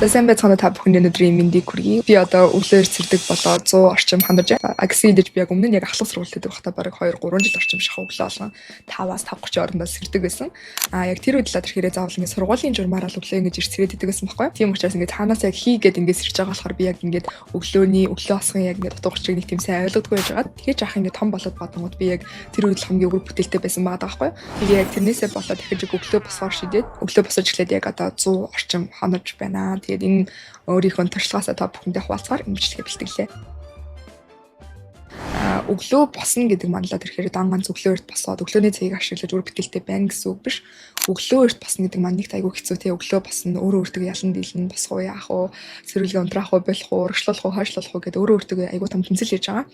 За, сайн байцгаана, та бүхэнд өнөөдрийн мэндийг хүргэе. Би одоо өглөө эрт сэрдэг болоо 100 орчим хонож байна. Агсын идэж би яг өмнө нь яг ахлах сургуульд байдаг байхдаа бараг 2 3 жил орчим шахуу өглөө болгон 5-аас 5:30 орондоо сэрдэг байсан. А яг тэр үед л тэрхээрээ заавал ингэ сургуулийн журмаар л өглөө ингэж эрт сэрээд идэг байсан байхгүй юу? Тийм учраас ингэ таанаас яг хийгээд ингэ сэрж байгаа болохоор би яг ингэ өглөөний өглөө босгон яг ингэ утга учирыг нэг тийм сайн ойлгодгүй байж байгаа. Тэгэхээр жаах ингэ том болоод бодонгууд би яг тэр үед л хамгийн үр бүтээлтэй байсан байгаа байхгүй юу? Тэгээ яг тэрнээсээ болоод дахиж өглөө босгоор шийдээд өглөө босож эхлээд яг одоо 100 орчим хонож байна. Тэгээд энэ өөрийнхөө туршлагаасаа та бүхэндээ хуваалцахаар энэ бичлэгээ бэлтгэлээ. Өглөө босно гэдэг манлаа тэрхээр дан ганц өглөө эрт босоод өглөөний цагийг ашиглаж үр бүтээлтэй байна гэсэн үг биш. Өглөө эрт босно гэдэг маань нэгт айгүй хэцүү, тий, өглөө босно, өөрөө өөртөө ялан дийлэн босох уу, яах уу, сэрүүлгээ унтраах уу, болох уу, урагшлуулах уу, хойшлуулах уу гэдэг өөрөө өөртөө айгүй том тэмцэл хийж байгаа.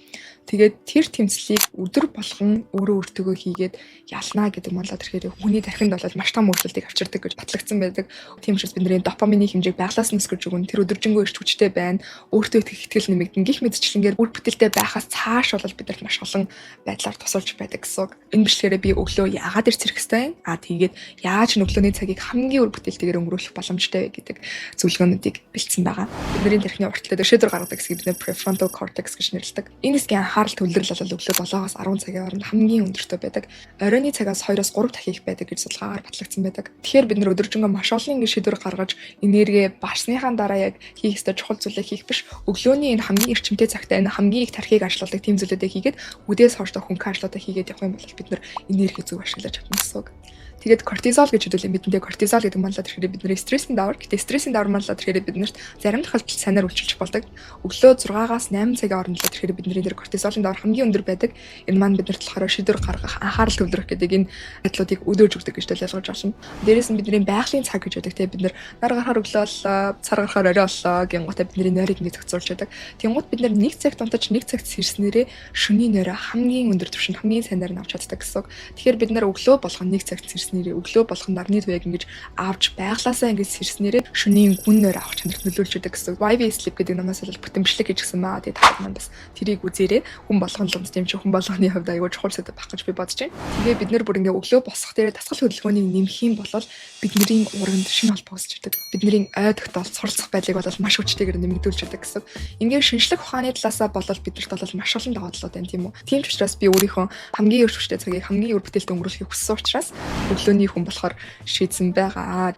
Тэгээд тэр тэмцлийг өдөр болгон өөрөө өөртөө хийгээд ялнаа гэдэг манлаа тэрхээр хүний тархинд бол маш том өөрчлөлтийг авчирдаг гэж батлагдсан байдаг. Тийм учраас бидний допамины хэмжээг байглаас нь өсгөж өгнө. Тэр өдөржингөө эрч хүчтэй байна. Өөртөө итгэх итгэл нэмэгдэн гэх мэтчлэнгээр үр бүтээлтэй байхаас цааш бол биднэрт маш олон байдлаар тусалж байдаг гэсэн үг. Энэ бичлэгээрээ би өглөө яагаад эрт сэрэх ёстой юм? Аа, тэгээд яаж өглөөний цагийг хамгийн үр бүтээлтэйгээр өнгөрүүлэх боломжтой вэ гэдэг зөвлөгөөнүүдийг бэлдсэн байгаа. Бидний тархины урт талд шийдвэр гаргадаг хэсгийг бид prefrontal cortex гэж нэрлэдэг. Энэ хэсгийн анхаарал төвлөрөл бол өглөө 7-оос 10 цагийн хооронд хамгийн өндөртэй байдаг. Оройн цагаас 2-оос 3 дахин их байдаг гэж судалгаагаар батлагдсан байдаг. Тэгэхээр бид нар өдөржингөө маш олон ингэ шийдвэр гаргаж, энерги барсныхаа дараа яг хийх ёстой чухал зүйлээ хийх биш, өглөөний энэ хамгийн эрчимтэй цагтаа энэ хамгийн их тархийг ашигладаг тийм зүйлүүдээ хийгээд, үдээс хойш хөнгөн ажлуудаа хийгээд явах юм бол бид нар энерги зөв ашиглаж чадна гэсэн үг. Тэгээд кортизол гэж хэдүүлээ мэдэнтэй, кортизол гэдэг манлаа тэгэхээр бидний стрессийн давар. Гэтэ стрессийн давар манлаа тэгэхээр биднэрт зарим тохиолдолд сайнаар үйлчилж болдог. Өглөө 6-аас 8 цагийн хооронд л тэгэхээр бидний дээр кортизолын давар хамгийн өндөр байдаг. Энэ маань биднэрт болохоор шийдвэр гаргах, анхаарал төвлөрөх гэдэг энэ байдлуудыг өдөөж өгдөг гэж ойлгож байна. Дээрээс нь бидний байгалийн цаг гэж байдаг, те, бид нар нар гарахаар өглөө боллоо, сар гарахаар орой боллоо гингуудаа бидний нойрыг ингэ зохицуулж байдаг. Тэнгууд бид нар нэг цагт унтаж, нэг цагт сэрснээрээ шөнийн нойроо хамгийн өндөр түвшинд, хамгийн сайнаар нь авч чаддаг гэсэн үг. Тэгэхээр бид нар өглөө болгон нэг цагт сэрснээрээ, өглөө болгон нарны туяаг ингэж авч, байглаасаа ингэж сэрснээрээ шөнийн гүн нойр авах чанарт нөлөөлж байдаг гэсэн үг. Why We Sleep гэдэг номоос бол бүтэн бичлэг хийжсэн баа. Тэгээ та маань бас тэрийг үзээрэй. Хүн болгон л юм чи хүн болгоны хувьд аюул чухал сэдэв байх гэж би бодож байна. Тэгээ бид нар бүр ингээ өглөө босох дээр дасгал хөдөлгөөнийг нэмэх юм бол бидний урагнд шинэ холбоо үүсч ирдэг. Бидний ой тогтоол, суралцах байдлыг бол маш хүчтэйгээр нэмэгдүүлж ирдэг гэсэн. Ингээ шинжлэх ухааны талаасаа болол биднэрт бол маш олон давуу талууд байна, тийм үү. Тийм ч учраас би өөрийнхөө хамгийн эрч хүчтэй цагийг хамгийн үр бүтээлтэй өнгөрүүлэхийг хүссэн учраас өглөөний хүн болохоор шийдсэн байгаа.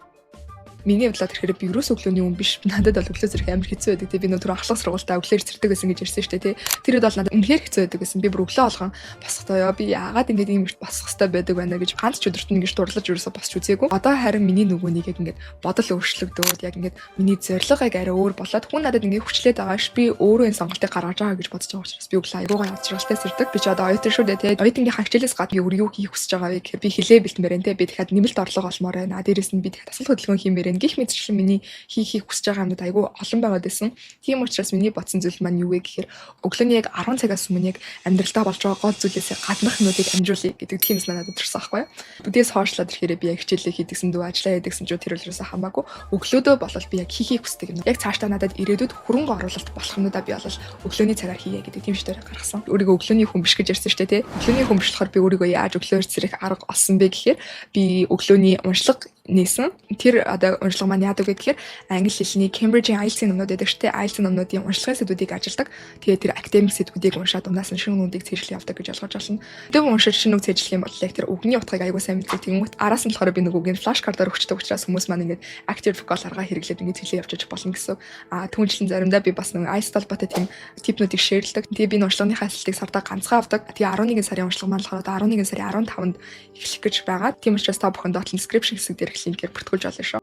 Миний бодлоор тэгэхээр би ерөөс өглөөний хүн биш. Надад бол өглөө сэрэх амар хэцүү байдаг. Тэгээ би нөө түр ахлах сургуультаа өглөөр сэрдэг байсан гэж ярьсан шүү дээ, тий. Тэр үед бол надад үнэхээр хэцүү байдаг гэсэн. Би бүр өглөө болгон босохдоо ёо, би яагаад ингэж ийм эрт босох хэрэгтэй байдаг байна гэж ганц ч өдөрт нь ингэж дурлаж ерөөсө босч үзээгүй. Одоо харин миний нөгөө нэг яг ингэж бодол өөрчлөгдөөд, яг ингэж миний зорилго яг арай өөр болоод, хүн надад ингэ хүчлээд байгаа ш, би өөрөө энэ сонголтыг гаргаж байгаа гэж бодож байгаа учраас би өглөө аягүй гоё авчралтай сэрдэг. Би ч одоо оюутан шүү дээ, тий. Оюутангийн хичээлээс гадна би өөр юу хийх хүсэж байгаа вэ гэхээр би хилээ бэлтмээр байна, тий. Би дахиад нэмэлт орлого олмоор байна. Дээрээс нь би дахиад дасгал хөдөлгөөн хиймээр байна. Гэх мэтчлэн миний хийхийг хүсэж байгаа юмнууд айгүй олон байгаад байсан. Тийм учраас миний бодсон зүйл маань юу вэ гэхээр өглөөний яг 10 цагаас өмнө яг амьдралдаа болж байгаа гол зүйлээсээ гаднах юмнуудыг амжуулъя гэдэг тийм санаа надад төрсөн байхгүй юу. Үдээс хойшлоод ирэхээр би яг хичээлээ хийдэгсэн дүү, ажиллаа хийдэгсэн ч тэр үлрээсээ хамаагүй өглөөдөө болол би яг хийхийг хүсдэг юм. Яг цаашдаа надад ирээдүйд хөрөнгө оруулалт болох юмнуудаа би бол өглөөний цагаар хийе гэдэг тийм шийдвэр гаргасан. Өөрийгөө өглөөний хүн биш гэж ярьсан шүү дээ, тий. Өглөөний хүн биш болохоор би өөрийгөө яаж өглөөр сэрэх арга олсон бэ гэхээр би өглөөний уншлага нээсэн. Тэр одоо уншлага маань яадаг вэ гэхээр англи хэлний Cambridge-ийн IELTS-ийн номнууд байдаг шүү дээ. IELTS-ийн номнуудын уншлагын сэдвүүдийг ажилладаг. Тэгээд тэр academic сэдвүүдийг уншаад дундаас нь шинэ үгнүүдийг цээжлэх явдаг гэж ойлгож байна. Төв уншиж шинэ үг цээжлэх юм бол яг тэр үгний утгыг аягүй сайн мэддэг. Тэнгүүт араас нь болохоор би нэг үгийн flash card-аар өгчдөг учраас хүмүүс маань ингээд active recall арга хэрэглээд ингээд хэлээ явж болно гэсэн. А түүнчлэн заримдаа би бас нэг IELTS холбоотой тийм tip нүүдийг share лдэг. Тэгээ би уншлагынхаа асуултыг сардаа ганцхан авдаг. Тэгээ 11 сарын уншлага маань болохоор одоо 11 сарын 15-нд эхлэх гэж байгаа. Тийм учраас та бүхэн доод description хэсэг дээрх линкээр бүртгүүлж болно шүү.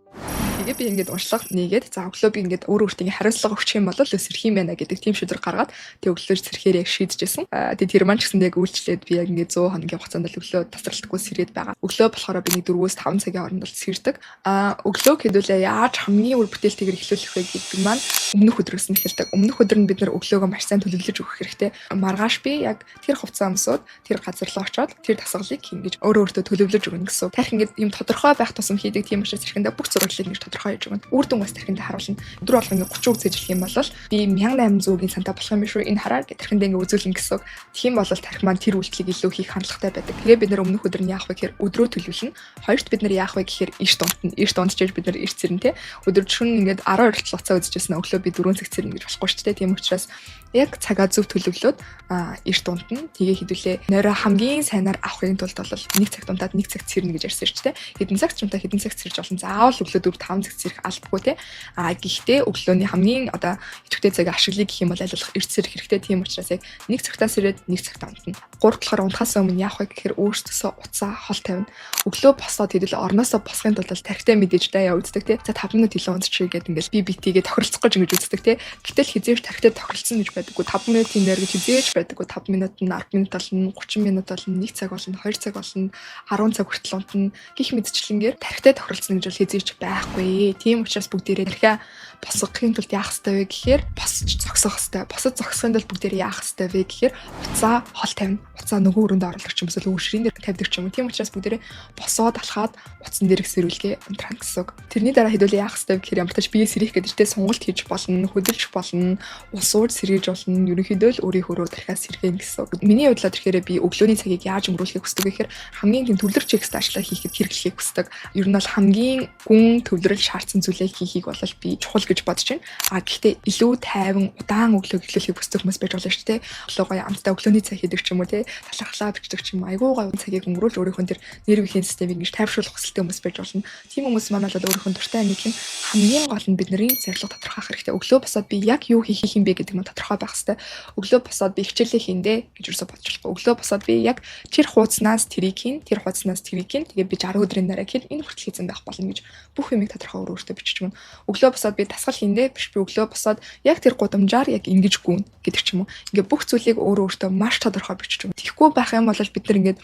Тэгээ би ингээд уншлага нээгээд, за, өглөө би ингээд өөрөө өөртөө ингээд хариуцлага өгчих юм бол сэрх юм байна гэдэг тийм шийдвэр гаргаад, тэгээ өглөөр сэрхээр яг шийдэжсэн. Тэгээ тэр маань ч гэсэн яг үйлчлээд би яг ингээд 100 хоногийн хугацаанд л өглөө тасралтгүй сэрээд байгаа. Өглөө болохоор би нэг 4-5 цагийн хооронд бол сэрдэг. Өглөө хэдүүлээ яаж хамгийн үр бүтээлтэйгээр эхлүүлэх вэ гэдэг маань өмнөх өдрөөс нь эхэлдэг. Өмнөх өдөр нь бид нар өглөөгөө маш сайн төлөвлөж өгөх хэрэгтэй. Маргааш би яг тэр хувцас өмсөөд, тэр газар руу очиод, тэр дасгалыг ингэж өөрөө өөртөө төлөвлөж өгнө гэсэн. Тарих ингээд юм тодорхой байх тусам хийдэг. Тийм учраас эрхэндээ бүх зураглалыг ингэж тодорхой хийж өгнө. Үр дүн бас тархинд харуулна. Өдөр болгон ингээ 30 үг цээжлэх юм бол би 1800-ийн сантай болох юм биш үү? Энэ хараа гэх тархинд ингээ үзүүлнэ гэсэн үг. Тэгэх юм бол тархи маань тэр үйлдэлийг илүү хийх хандлагатай байдаг. Тэгээ бид нар өмнөх өдөр нь яах вэ гэхээр өдрөө төлөвлөнө. Хоёрт бид нар яах вэ гэхээр эрт унтна. Эрт унтчихаж бид нар эрт сэрнэ, те. Өдөр шөнө ингээд 12 хүртэл утсаа үзчихсэн, өглөө би 4 цаг сэрнэ гэж болохгүй шүү дээ. Тийм учраас яг цагаа зөв төлөвлөөд эрт унтна. Тэгээ хэдүүлээ нойроо хамгийн сайнаар авахын тулд бол 1 цагт унтаад 1 цагт сэрнэ гэж ярьсан шүү дээ. Хэдэн цагт ч унтаа, хэдэн цагт сэрж болно. Заавал өглөө 4 5 цагт сэрэх албагүй, те. А гэхдээ өглөөний хамгийн одоо идэвхтэй цагийг ашиглая гэх юм бол аль болох эрт сэрэх хэрэгтэй. Тийм учраас яг 1 цагтаа сэрээд 1 цагт унтна. Гурав болохоор унтахаас өмнө яах вэ гэхээр өөрсдөөсөө утсаа хол тавина. Өглөө босоод хэдүүл орноосоо босохын тулд тархитай мэдээж даа үздэг, те. За, 5 минут илүү унтчих гээд ингээл би битийгээ тохиролцох гэж ингэж үздэг, те. Гэтэл хэзээ ч тархитай тохиролцсон гэж байдаггүй. 5 минутын дээр гэж хэзээ ч байдаггүй. 5 минут нь 10 минут болно, 30 минут болно, 1 цаг болно, 2 цаг болно, 10 цаг хүртэл унтна. Гэх мэтчилэнгээр тархитай тохиролцсон гэж бол хэзээ ч байхгүй. Тийм учраас бүгдээрээ тархиа босгохын тулд яах ёстой вэ гэхээр босч зогсох ёстой. Босож зогсохын тулд бүгдээрээ яах ёстой вэ гэхээр утсаа хол тавина. Утсаа нөгөө өрөөнд оруулах ч юм эсвэл ширээн дээр тавьдаг ч юм уу. Тийм учраас бүгдээрээ босоод алхаад утсан дээрх сэрүүлгээ унтрана гэсэн үг. Тэрний дараа хэдүүлээ яах ёстой вэ гэхээр ямар ч бие сэрэх гэдэг чинь сонголт хийж болно, хөдөлж болно, ус ууж сэргийж болно. Ерөнхийдөө л өөрийнхөө тархиа сэргээн гэсэн үг. Миний хувьд л тэгэхээр би өглөөний цагийг яаж өнгөрүүлэхийг хүсдэг вэ гэхээр хамгийн тийм төвлөрч хийх ёстой ажлаа хийхэд хэрэглэхийг хүсдэг. Ер нь бол хамгийн гүн төвлөрөл шаардсан зүйлээ хийхийг бол би чухал гэж бодож байна. А гэхдээ илүү тайван, удаан өглөөг эхлүүлэхийг хүсдэг хүмүүс байж болно шүү дээ. Өглөө гоё амттай өглөөний цай хийдэг ч юм уу, те, талархлаа бичдэг ч юм уу. Айгуу гоё цагийг өнгөрүүлж өөрийнхөө тэр нервийн системийг ингэж тайвшруулах хүсэлтэй хүмүүс байж болно. Тийм хүмүүс маань бол өөрийнхөө дуртай юм юм, хамгийн гол нь бидний зорилго тодорхой байх хэрэгтэй. Өглөө босоод би яг юу хийх юм бэ гэдэг нь тодорхой байх хэрэгтэй. Өглөө босоод би хичээлээ хийнэ гэж юусоо бодож болохгүй. Өглөө босоод би яг тэр хуудаснаас тэрийг хийн, тэр хуудаснаас тэрийг хийн. Тэгээ би 60 өдрийн дараа гэхэд энэ хүртэл хийсэн байх болно гэж бүх юмыг тодорхой өөр өөртөө бичиж өгнө. Өглөө босоод би дасгал хийнэ биш, би өглөө босоод яг тэр гудамжаар яг ингэж гүйнэ гэдэг ч юм уу. Ингээ бүх зүйлийг өөрөө өөртөө маш тодорхой бичиж өгнө. Тэгэхгүй байх юм бол бид нар ингээд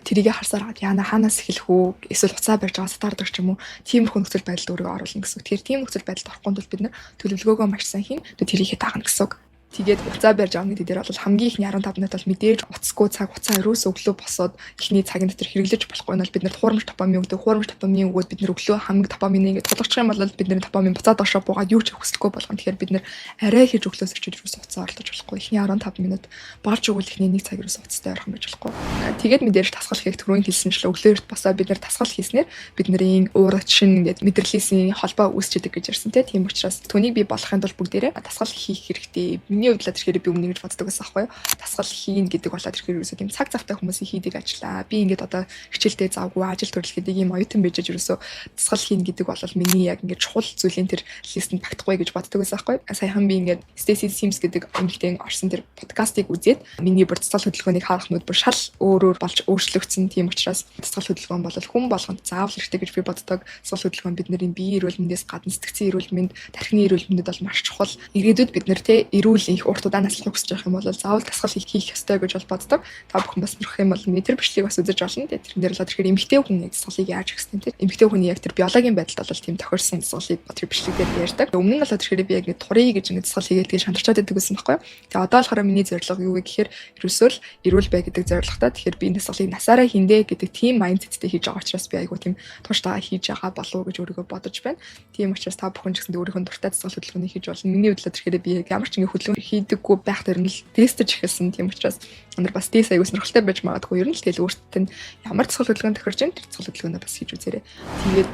тэрийгэ харсаар яана хаанаас эхлэх үү, эсвэл утсаа барьж байгаа сатаардаг ч юм уу, тиймэрхүү нөхцөл байдалд өөрийгөө оруулна гэсэн үг. Тэгэхээр тийм нөхцөл байдалд орохгүй тул бид нар төлөвлөгөөгөө маш сайн хийн, тэрийгэ дагна гэсэн үг. Тэгээд утсаа барьж авах гэдэг дээр бол хамгийн эхний 15 минут бол мэдээж утасгүй цаг, утсаа ерөөсөө өглөө босоод эхний цагийн дотор хэрэглэж болохгүй нь бол бид нарт хуурамч допамин өгдөг. Хуурамч допамин өгөөд бид нар өглөө хамгийн допаминыг ингээд тулгачих юм бол бидний допамин буцаад доошоо буугаад юу ч хүсэлгүй болгоно. Тэгэхээр бид нар арай хийж өглөөс ирчиж ерөөсөө утсаа оролдож болохгүй. Эхний 15 минут, болж өгвөл эхний 1 цаг ерөөсөө утастай ойрхон байж болохгүй. Тэгээд мэдээж дасгал хийх, түрүүн хэлсэнчлэн өглөө эрт босоод бид нар дасгал хийснээр бидний уурагч шин ингээд мэдрэлийн холбоо үүсчихэд гэж ярьсан, тийм учраас түүнийг бий болгохын тулд бүгдээрээ дасгал хийх хэрэгтэй. Миний хувьд л тэгэхээр би өмнө ингэж боддог байсан аахгүй юу. Дасгал хийн гэдэг болоод тэгэхээр ерөөсөө тийм цаг завтай хүмүүсийн хийдэг ажлаа. Би ингээд одоо хичээлдээ завгүй, ажил төрөл гэдэг ийм оюутан байж ерөөсөө дасгал хийн гэдэг бол миний яг ингээд чухал зүйлийн тэр list энд багтахгүй гэж боддог байсан аахгүй. Саяхан би ингээд Stacy Sims гэдэг эмэгтэй орсон тэр подкастыг үзээд миний бүр дасгал хөдөлгөөнийг харах нүд бүр шал өөр өөр болж өөрчлөгдсөн. Тийм учраас дасгал хөдөлгөөн бол хүн болгонд заавал хэрэгтэй гэж би боддог. Дасгал хөдөлгөөн бидний биеийн эрүүл мэндээс гадна сэтгцийн эрүүл мэнд, тархины эрүүл мэндэд бол маш чухал. Ирээдүйд бид нар те эрүүл их урт удаан наслахыг хүсэж байх юм бол заавал дасгал хийх ёстой гэж бол боддог. Та бүхэн бас сонирхох юм бол миний тэр бичлэгийг бас үзэж болно. Тэгээд тэрэн дээр л тэгэхээр эмэгтэй хүн яг дасгалыг яаж хийх ёстой, те. Эмэгтэй хүний яг тэр биологийн байдалд бол тийм тохирсон дасгалыг тэр бичлэг дээр ярьдаг. Өмнө нь бол тэгэхээр би яг ингэ турыг гэж ингэ дасгал хийгээд тэгээд шантарчаад байдаг гэсэн байхгүй юу. Тэгээд одоо болохоор миний зорилго юу вэ гэхээр ерөөсөө л эрүүл бай гэдэг зорилготой. Тэгэхээр би энэ дасгалыг насаараа хийнэ гэдэг тийм mindset тэй хийж байгаа учраас би айгуу тийм тууштай хийж байгаа болов уу гэж өөрийгөө бодож байна. Тийм учраас та бүхэн ч гэсэн өөрийнхөө дуртай дасгал хөдөлгөөнийг хийж болно. Миний хувьд л тэгэхээр би яг ямар ч ингэ хөдөлгөөн хийдэггүй байх тэр нь л тестэж эхэлсэн. Тийм учраас өнөр бас тест аягүй сонирхолтой байж магадгүй. Ер нь л тэгэл өөртөө нь ямар дасгал хөдөлгөөн тохирж байна, тэр дасгал хөдөлгөөнөө бас хийж үзээрэй. Тэгээд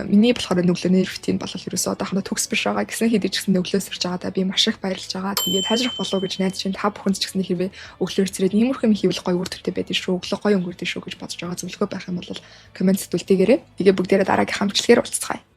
миний болохоор өглөөний routine бол ерөөсөө одоохондоо төгс биш байгаа. Гэсэн хэдий ч гэсэн өглөө сэрж байгаадаа би маш их баярлж байгаа. Тэгээд сайжрах болов гэж найдаж байна. Та бүхэн ч гэсэн хэрвээ өглөөр сэрээд иймэрхүү юм хийвэл гоё үр дүнтэй байдаг шүү. Өглөө гоё өнгөрдөг шүү гэж бодож байгаа зөвлөгөө байх юм бол comment үлдээгээрэй. Тэгээд бүгдээрээ дараагийнхаа бичлэгээр уулзцгаая.